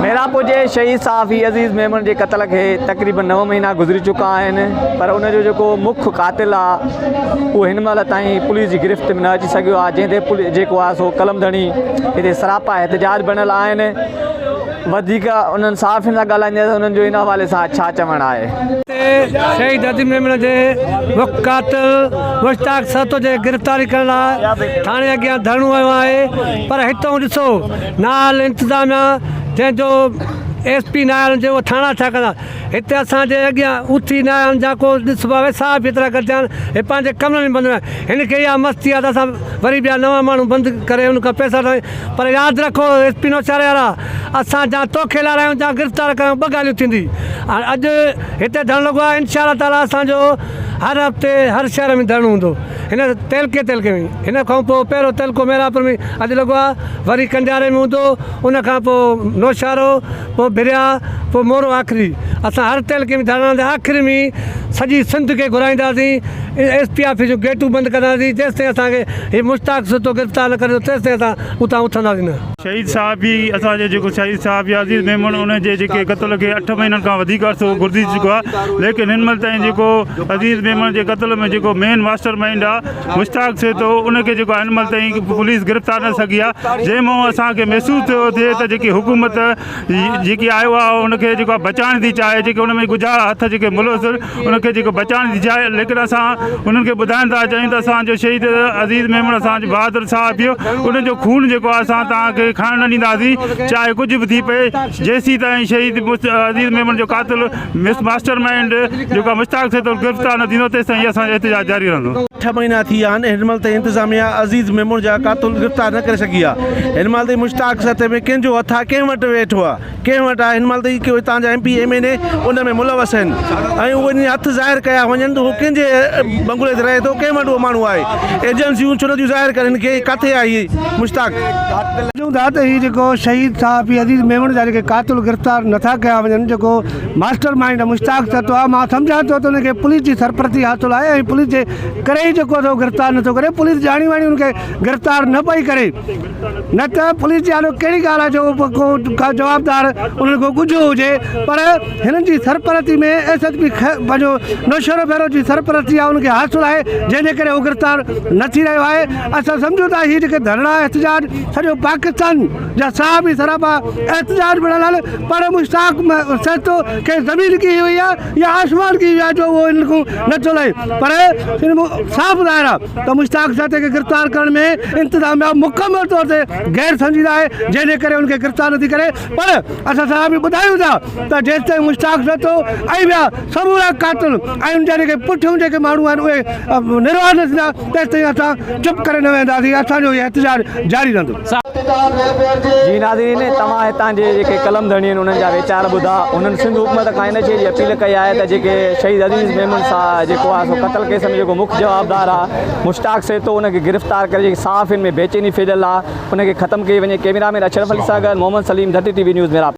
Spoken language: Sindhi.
ميرانپور جي شهيد صحافي عزيز ميمڻ جي قتل کي تقريبن نو مهينا گذري چڪا آهن پر ان جو جيڪو مک قاتل آ اهو هن مهل تائين پوليس جي گرفت ۾ نه اچي سگهيو آ جنهن تي پوليس جيڪو آ سو قلم ڌڻي هتي سراپا احتجاج بڻيل آهن وڌيڪ انهن صحافين سان ڳالهائينداسين انهن جو ان حوالي سان ڇا چوڻ آهي. تي شهيد عزيز ميمڻ جي مک قاتل مشتاق سهتو جي گرفتاري ڪرڻ لاء ٿاڻي اڳيان ڌرڻو هنيو آهي پر هتئون ڏسو نااهل انتظاميا جنهن جو ايس پي نااهل هجي اهو ٿاڻا ڇا ڪندا هتي اسان جي اڳيان اٿي نااهل جا ڪو ڏس ويساهه به ايترا گڏجا آهن هي پنهنجي ڪمرن ۾ بند ويا هن کي اها مستي آهي ته اسان وري ٻيا نوان ماڻهو بند ڪري ان کان پئسا وٺنداسين پر ياد رکو ايس پي نوشهري وارا اسان جا توکي لارايون جا گرفتار ڪرايون ٻه ڳالهيون ٿيندي هاڻي اڄ هتي ڌرڻو لڳو آهي انشاء الله تعالي اسان جو هر هفتي هر شهر ۾ ڌرڻو هوندو هن تعلقي تعلقي ۾ هن کان پوء پهريون تعلقو ميرانپور ۾ اڄ لڳو آهي وري ڪنڊياري ۾ هوندو ان کان پوء نوشهرو پوء ڀريا پوء مورو آخري اسان هر تعلقي ۾ ڌرڻا هڻنداسين آخر ۾ سڄي سنڌ کي گهرائينداسين ايس پي آفيس جون گيٽون بند ڪنداسين جيستائين اسان کي هي مشتاق سهتو گرفتار نه ڪريندو تيستائين اسان اتان اٿنداسين نه. شهيد صحافي اسان جو جيڪو شهيد صحافي عزيز ميمڻ ان جي جيڪي قتل کي اٺ مهينن کان وڌيڪ عرصو گذري چڪو آهي ليڪن هن مهل تائين جيڪو عزيز ميمڻ جي قتل ۾ جيڪو مين ماسٽر مائنڊ آهي مشتاق سهتو ان کي جيڪو هن مهل تائين پوليس گرفتار نه سگهي آهي جنهن مان اسان کي محسوس ٿيو ٿئي ته جيڪي حڪومت جيڪي آيو آهي ان کي جيڪو بچائڻ ٿي چاهي جيڪي ان ۾ ڳجها هٿ جيڪي ملوث ان کي جيڪو بچائڻ ٿي چاهي ليڪن اسان انهن کي ٻڌائڻ ٿا چاهيون ته اسان جو شهيد عزيز ميمڻ اسان جو بهادر صاحب ٿيو ان جو خون جيڪو آهي اسان توهان کي کائڻ نه ڏينداسين چاهي ڪجهه به ٿي پئي جيسين تائين شهيد عزيز ميمڻ جو قاتل مس ماسٽر مائنڊ جيڪو مشتاق سهتو گرفتار نه ٿيندو تيسين تائين اسان جو احتجاج جاري رهندو. اٺ مهينا ٿي ويا آهن هن مهل تائين انتظاميا عزيز ميمڻ جا قاتل گرفتار نه ڪري سگهي آهي هن مهل تائين مشتاق سهتي ۾ ڪنهن جو هٿ آهي ڪنهن وٽ ويٺو آهي ڪنهن وٽ آهي هن مهل تائين ڪي هتان جا M P M N A ان ۾ ملوث آهن ۽ اهي هٿ ظاهر ڪيا وڃن ته هو ڪنهن جي بنگلي تي رهي ٿو ڪنهن وٽ اهو ماڻهو آهي ايجنسيون ڇو نٿيون ظاهر ڪرن کي ڪاٿي آهي هي مشتاق. سمجهون ٿا ته هي جيڪو شهيد صحافي عزيز ميمڻ جا جيڪي قاتل گرفتار نٿا ڪيا وڃن جيڪو ماسٽر مائينڊ مشتاق سهتو آهي مان سمجهان ٿو ته ان کي پوليس جي سرپرستي حاصل آهي ۽ پوليس جي ڪري ئي جيڪو سو گرفتار نٿو ڪري پوليس ڄاڻي واڻي ان کي گرفتار نه پئي ڪري نه ته پوليس جي آڏو ڪهڙي ڳالهه آهي جو ڪو ڪا جوابدار انهن کان ڳجهو هجي پر هنن جي سرپرستي ۾ ايس ايس پي پنهنجو نوشهروفيروز جي سرپرستي آهي ان کي حاصل آهي جنهن جي ڪري هو گرفتار نه ٿي رهيو آهي اسان سمجهون ٿا هي جيڪي ڌرڻا احتجاج سڄو پاڪستان جا صحافي سراپا احتجاج بڻيل آهن پر مشتاق سهتو کي زمين ڪي هئي آهي يا آسمان ڪي هئي آهي جو اهو هنن کان نٿو لهي پر صاف ظاهر آهي ته مشتاق سهتي کي گرفتار ڪرڻ ۾ انتظاميا مڪمل طور تي غير سنجيده آهي جنهن جي ڪري ان کي گرفتار نٿي ڪري پر اسان صحافي ٻڌايون ٿا ته جيستائين مشتاق سهتو ۽ ٻيا سمورا قاتل ۽ ان جا جيڪي پٺيون جيڪي ماڻهو آهن اهي نروار نه ٿيندا تيستائين اسان چپ ڪري نه ويهنداسين اسان جو هي احتجاج جاري رهندو. جي ناظرين توهان هتان جي جيڪي قلم ڌڻي آهن انهن جا ويچار ٻڌا انهن سنڌ حڪومت کان ان شيء جي اپيل ڪئي آهي ته جيڪي شهيد عزيز ميمڻ صاحب جيڪو آهي سو قتل ڪيس ۾ جيڪو مک جوابدار آهي مشتاق سهتو ان کي گرفتار ڪري جيڪي صحافين ۾ بيچيني ڦهليل آهي ان کي ختم ڪئي وڃي ڪيميرا مين اشرف علي سان گڏ Muhammad Saleem Dharti T V news Mirapur.